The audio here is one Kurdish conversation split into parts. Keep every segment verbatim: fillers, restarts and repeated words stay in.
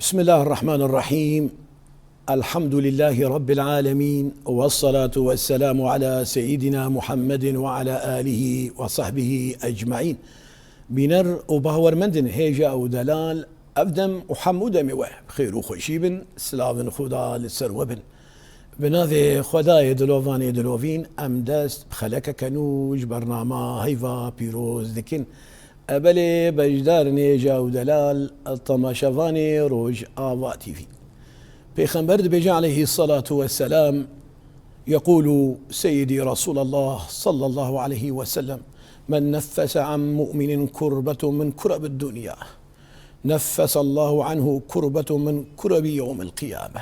بسم الله الرحمن الرحيم. الحمد لله رب العالمين، والصلاة والسلام على سيدنا محمد وعلى آله وصحبه أجمعين. Bîner û bawermendin hêja û delal, ev dem û hemû demê we bi xêr û xweşî bin, silavin Xuda li ser we bin. Bi navê Xwedayê dilovanê dilovîn, em dest bi xelekeke nû ji bernama heyva pîroz dikin. Ebelê beşdarên hêja û delal, temaşevanê Rojava T V. Pêxember dibêje aleyhî salatu vesselam, يقول سيدي رسول الله صلى الله عليه وسلم: من نفس عن مؤمن كربة من كرب الدنيا نفس الله عنه كربة من كرب يوم القيامة،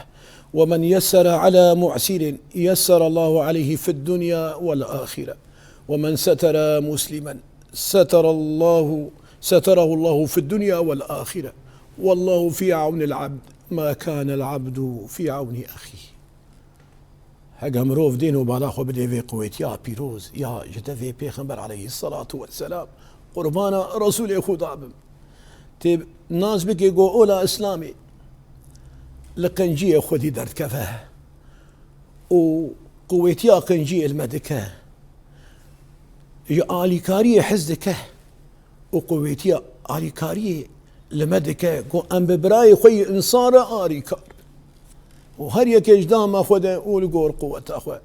ومن يسر على معسر يسر الله عليه في الدنيا والآخرة، ومن ستر مسلما ستر الله، ستره الله في الدنيا والآخرة، والله في عون العبد ما كان العبد في عون أخيه. Heke mirov dîn û bala xwe bidê vê quwêtiya pîroz ya ji devê Pêxember aleyhî salatu vesselam, qurbana Resûlê Xuda bim. Tê nas bike ku ola Îslamê li qenciyê xwedî derdikeve û quwêtiya qenciyê li me dike. Ji alîkariyê hez dike û quwêtiya alîkariyê li me dike ku em bi birayê xwe yî însan re alîkar bin. Û her yekê ji dama xwe de û li gor quweta xwe.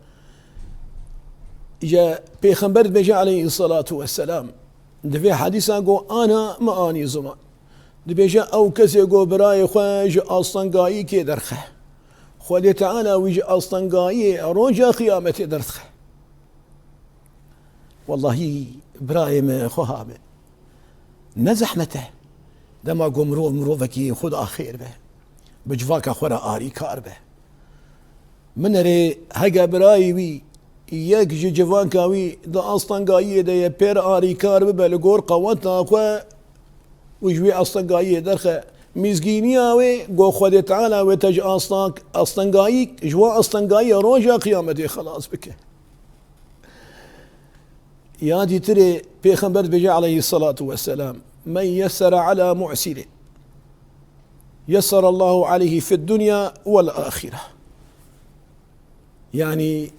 Ji Pêxember dibêje aleyhî salatu vesselam, di vê hedîsa ku ana me anî ziman. Dibêje ew kesê ku birayê xwe ji astengayî kê derxe, Xwedê Teala wî ji astengayiyê roja qiyametê derdixe. Wellahî birayê min, xweha min, ne zehmet e. Dema ku mirov mirovekî xwe da xêr be, bi civaka xwe re arîkar be. Min erê hege birayî wî, yek ji civaka wî di astengayiyê de ye, pêr arîkar bibe li gor qeweta xwe û ji wê astengayiyê derxe. Mizgîniya wê, go Xwedê Teala wê te ji astang-, astengayî, ji wan astengayiyê roja qiyametê xelas bike. Ya dîtirê Pêxember dibêje aleyhî salatu vesselam: "Men yessere ala mu'sirî, yessere Allahu aleyhî fid dunya vel axire." Yanî,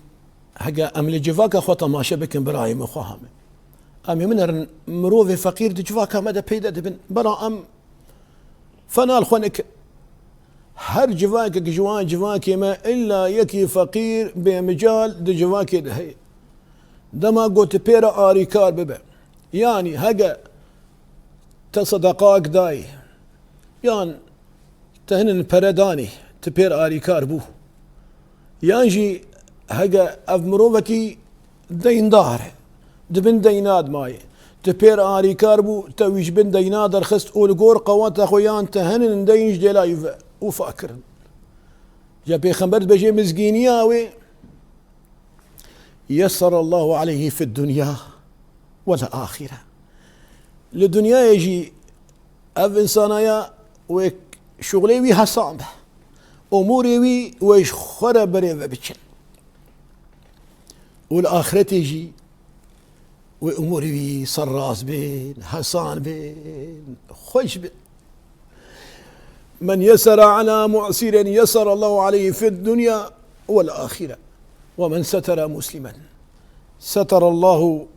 heke em li civaka xwe temaşe bikin, birayê min, xweha min. Em ê min erin, mirovê feqîr di civaka me de peyde dibin. Bera em fena li xwe nekin. Her civakek ji wan civakê me, illa yekî feqîr, bêmical di civakê de heye. Dema got pê re arîkar bibe. Yanî, heke te sedeqak dayî, yan te hinin pere danî, tu pêr arîkar bû. Yan jî heke ev mirovekî deyndar e, di bin deyna de maye, tu pêr arîkar bû, te wî ji bin deyna derxist û li gor qeweta xwe yan te hinin deyn ji dêla wî ve ûfa kirin. Ya Pêxember dibêje mizgîniya wê, yessere Allahu aleyhî fid dunya vel axire. Li dinyayê jî ev însanaya wê şuxulê wî hesan be. Umûrê wî wê ji xwe re berê ve biçin. Û li axretê jî wê umûrê wî serrast bin, hesan bin, xweş bin. Men yesera ala mu'sirin yesera Allahu aleyhi fid dunya vel axire. Ve men setera muslimen setera Allahu,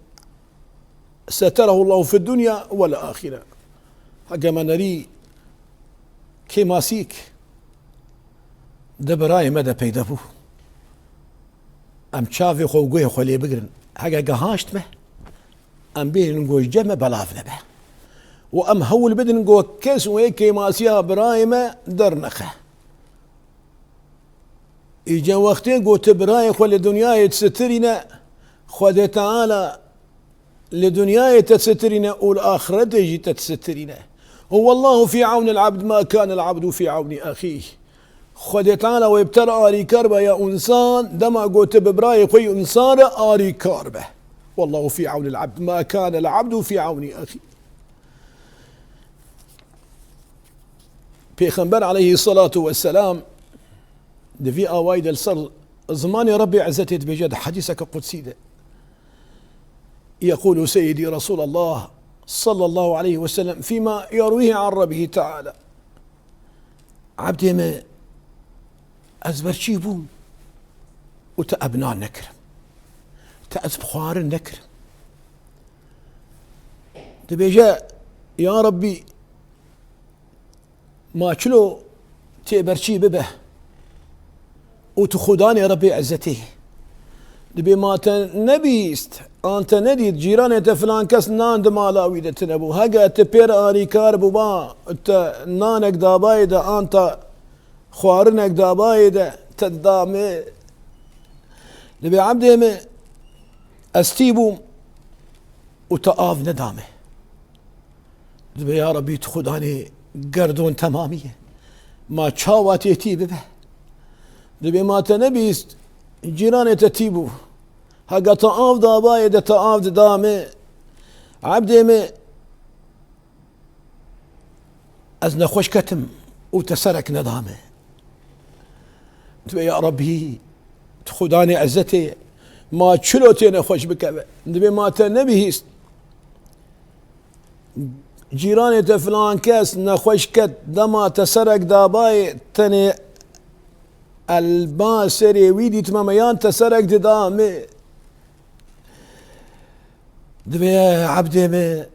seterahu Allahu fid dunya vel axire. Heke me nerî kêmasîk di birayê me de peyde bû. Em çavê xwe û guhê xwe lê bigirin. Heke gehaşt me, em bênin ku ji cem me belav nebe. Û em hewl bidin ku kes wê kêmasiya birayê me dernexe. Îca wextê ku tu birayê xwe li dinyayê disitirîne, Xwedê Teala li dinyayê te disitirîne û li axretê jî te disitirîne. Û wallahu fî awnil abd ma kanel abdu fî awni axîh. Xwedê Teala wê bi te re arîkar be ya însan, dema ku tu bi birayê xwe yî însan re arîkar be. Wallahu fî awnil abd ma kanel abdu fî awni axîh. Pêxember aleyhî salatu vesselam di vî awayî de li ser zimanê Rebbê Ezzetê dibêje di hedîseke qudsî de. Yekulu Seyyidî Resulallah sallallahu aleyhi ve sellem fîma yerwîhî an Rebbihi Teala. Ebdê min, ez berçî bûm û te ebna nekirim. Te ez bi xwarin nekirim. Dibêje, ya Rebbî, ma çilo tê berçî bibe û tu Xudanê Rebbê Ezzetê. Dibê ma te nebîst, an te nedît, cîranê te filan kes nan di mala wî de tine bû. Hege te pêr arîkar bûba, te nanek dabayê de, an te xwarinek dabayê de, te didame. Dibê ebdê min, ez tî bûm û te av nedame. Dibê ya Rebbî, tu Xudanê gerdon temamî ye. Ma çawa tê tî bibe? Dibê ma te nebîst, cîranê te tî bû. Hega te av dabayê de te av didame. Ebdê min, ez nexweş ketim û te serek nedame. Dibê ya Rebbî, tu Xudanê Ezzetê ye. Ma çilo tê nexweş bikeve? Dibê ma te nebihîst, cîranê te filan kes nexweş ket, dema te serek dabayê, tenê elba serê wî dîtime me, yan te serek didame. Dibê ebdê min,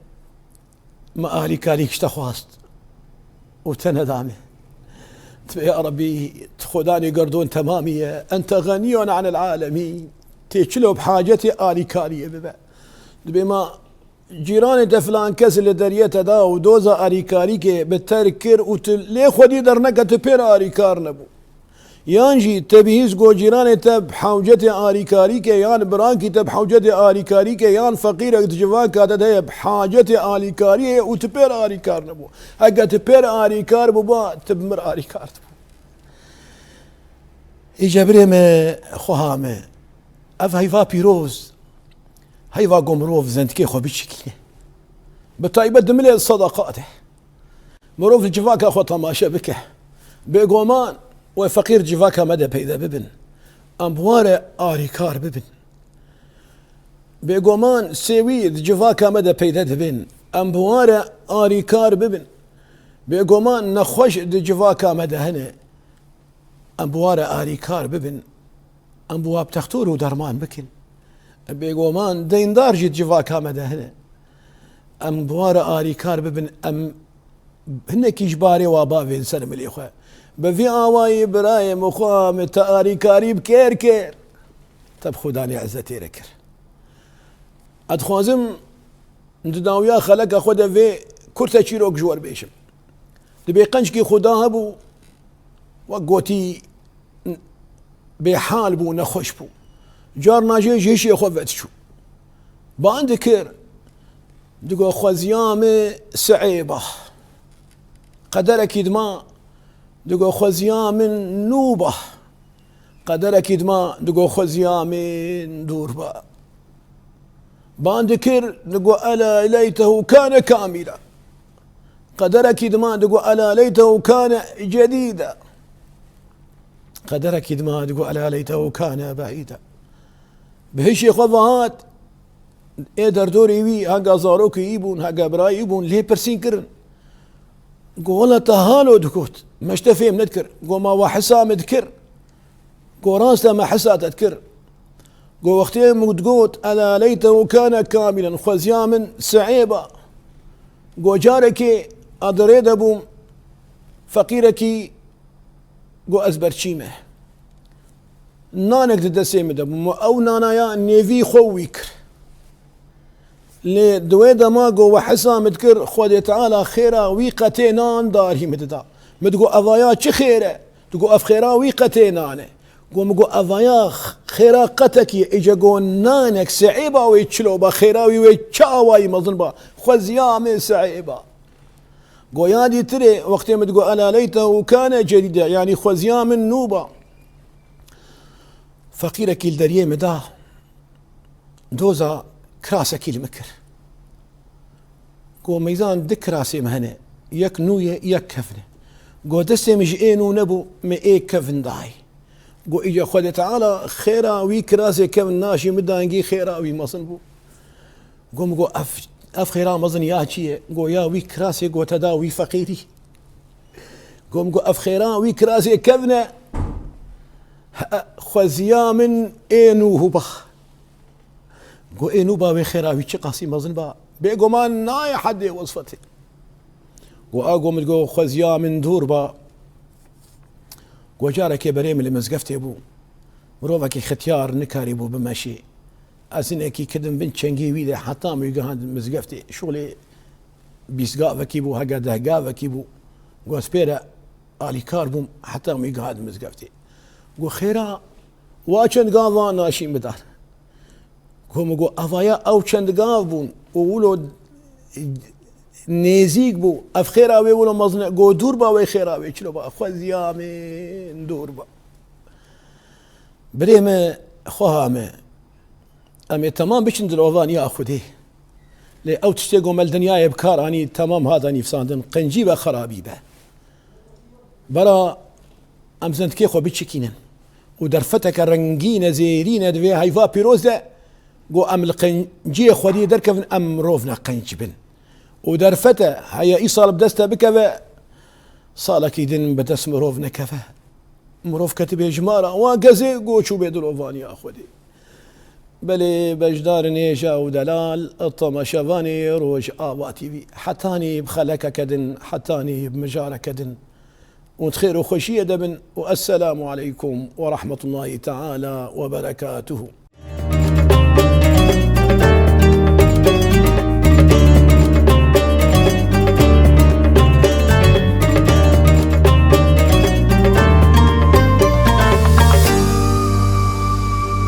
me alîkarî ji te xwast û te nedame. Dibê ya Rebbî, tu Xudanê gerdon temamî ye. Ente xeniyun anil alemîn. Tê çilo bi hacetê alîkariyê bibe? Dibê ma cîranê te filan kes li deriyê te da û doza alîkarîkê bi te kir û tu lê xwedî derneke tu pêr alîkar nebû. Yan jî te bihîst go cîranê te bi hewcetê alîkarîkê, yan birakî te bi hewcetê alîkarîkê, yan feqîrek di civaka te de heye bi hacetê alîkariyê û tu pêr alîkar nebû. Heke tu pêr alîkar bûba, tu bi mir alîkar dibû. Îce birê me, xweha me, ev heyva pîroz, heyva go mirov zendikê xwe biçikîne. Bi taybet di milê sedeqa de. Mirov li civaka xwe temaşe bike. Bêgoman wê feqîr civaka me de peyde bibin. Em bi wan re arîkar bibin. Bêgoman sêwî di civaka me de peyde dibin. Em bi wan re arîkar bibin. Bêgoman nexweş di civaka me de hene. Em bi wan re arîkar bibin. Em bi wan bi textor û derman bikin. Bêgoman deyndar jî di civaka me de hene. Em bi wan re arîkar bibin. Em hinekî ji barê wa bavên ser milê xwe. Bi vî awayî birayê min, xweha min, te arîkarî bi kêr kir. Te bi Xudanê ezzetê re kir. Ez dixwazim di dawiya xeleka xwe de vê kurte çîrok ji we re bêjim. Dibê qencikî Xuda hebû, wek gotî, bêhal bû, nexweş bû. Carna jê ji hişê xwe vediçû. Ban dikir, digo, xweziya min si'ê ba. Qederekî dima, digo, xweziya min nû ba. Qederekî dima, digo, xweziya min dûr ba. Ban dikir, digo, ela leytehu kane kamîla. Qederekî dima, digo, ela leytehu kane cedîda. Qederekî dima, digo, ela leytehu kane beîda. Bi hişê xwe ve hat, ê derdorê wî, hega zarokê wî bûn, hega birayê wî bûn, lê pirsîn kirin. Go, wela te halo digot, me ji te fêm nedikir. Go, ma we hisa min dikir. Go, rast e, me hisa te dikir. Go, wextê min digot, ela leytehu kane kamîlen, xweziya min si'ê ba. Go, carekê ez di rê de bûm, feqîrekî, go, ez berçî me. Nanek di destê min de bû. Ew nanaya nêvî xwe wî kir. Lê di wê dema go we hisa min dikir, Xwedê Teala xêra wî qetê nan darî min dida. Min digo, evaya çi xêr e? Digo, ev xêra wî qetê nan e. Go, min go, evaya xêra qetekî ye. Îce go nanek si'ê ba wê çilo ba, xêra wî wê çi awayî mezin ba. Xweziya min si'ê ba. Go ya dîtirê, wextê min digo, ela leytehu kane cedîda, yanî xweziya min nû ba. Feqîrekî li deriyê min da, doza kirasekî li min kir. Go, meyzan di kirasê min hene, yek nû ye, yek kevn e. Go, destê min ji ê nû nebû, min ê kevn dayê. Go, îca Xwedê Teala xêra wî kirasê kevn na jî min dangî xêra wî mezin bû. Go, min go, ev, ev xêra mezin ya çi ye? Go, ya wî kirasê go te da wî feqîrî. Go min go ev xêra wî kirazê kevn e. He, xweziya min ê nû ba. Go ê nû ba wê xêra wî çiqasî mezin ba. Bêguman nayê hedê wesfetê. Go a go min go xweziya min dûr ba. Go carekê berê min li mizgeftê bû. Mirovekî xetiyar nikarîbû bimeşê. Ez hinekî kidim bin çengê wî de heta min wî gihand mizgeftê. Şolê bîst gavekî bû, hege deh gavekî bû. Go ez pê re alîkar bûm heta min wî gihand mizgeftê. Go xêra wa çend gavan naşî min dan. Go min go evaya ew çend gav bûn û wilo nêzîk bû. Ev xêra wê wilo mezin e. Go dûr ba wê xêra wê çilo ba. Xweziya min dûr ba. Birê me, xweha me, em ê temam biçin dilovaniya Xwedê. Lê ew tiştê go me li dinyayê bi kar anî temam hate nivîsandin, qencî be, xerabî be. Bera em zindikê xwe biçikînin û derfeteke rengîn e, zêrîn e di vê heyva pîroz de, go em li qenciyê Xwediyê derkevin, em mirov ne qenc bin. Û derfet e, heye îsal bi dest te bikeve, salekî din bi dest mirov nekeve. Mirov ketibê ji mala wan gezê, go çûbê dilovaniya Xwedê. Belê beşdarin hêja û delal, temaşevanê Rojava T V. Hetanî bi xelekeke din, hetanî bi mijareke din. Û di xêr û xweşiyê de bin. Û esselamu aleykum ve rahmetullahi teala ve berekatuhu.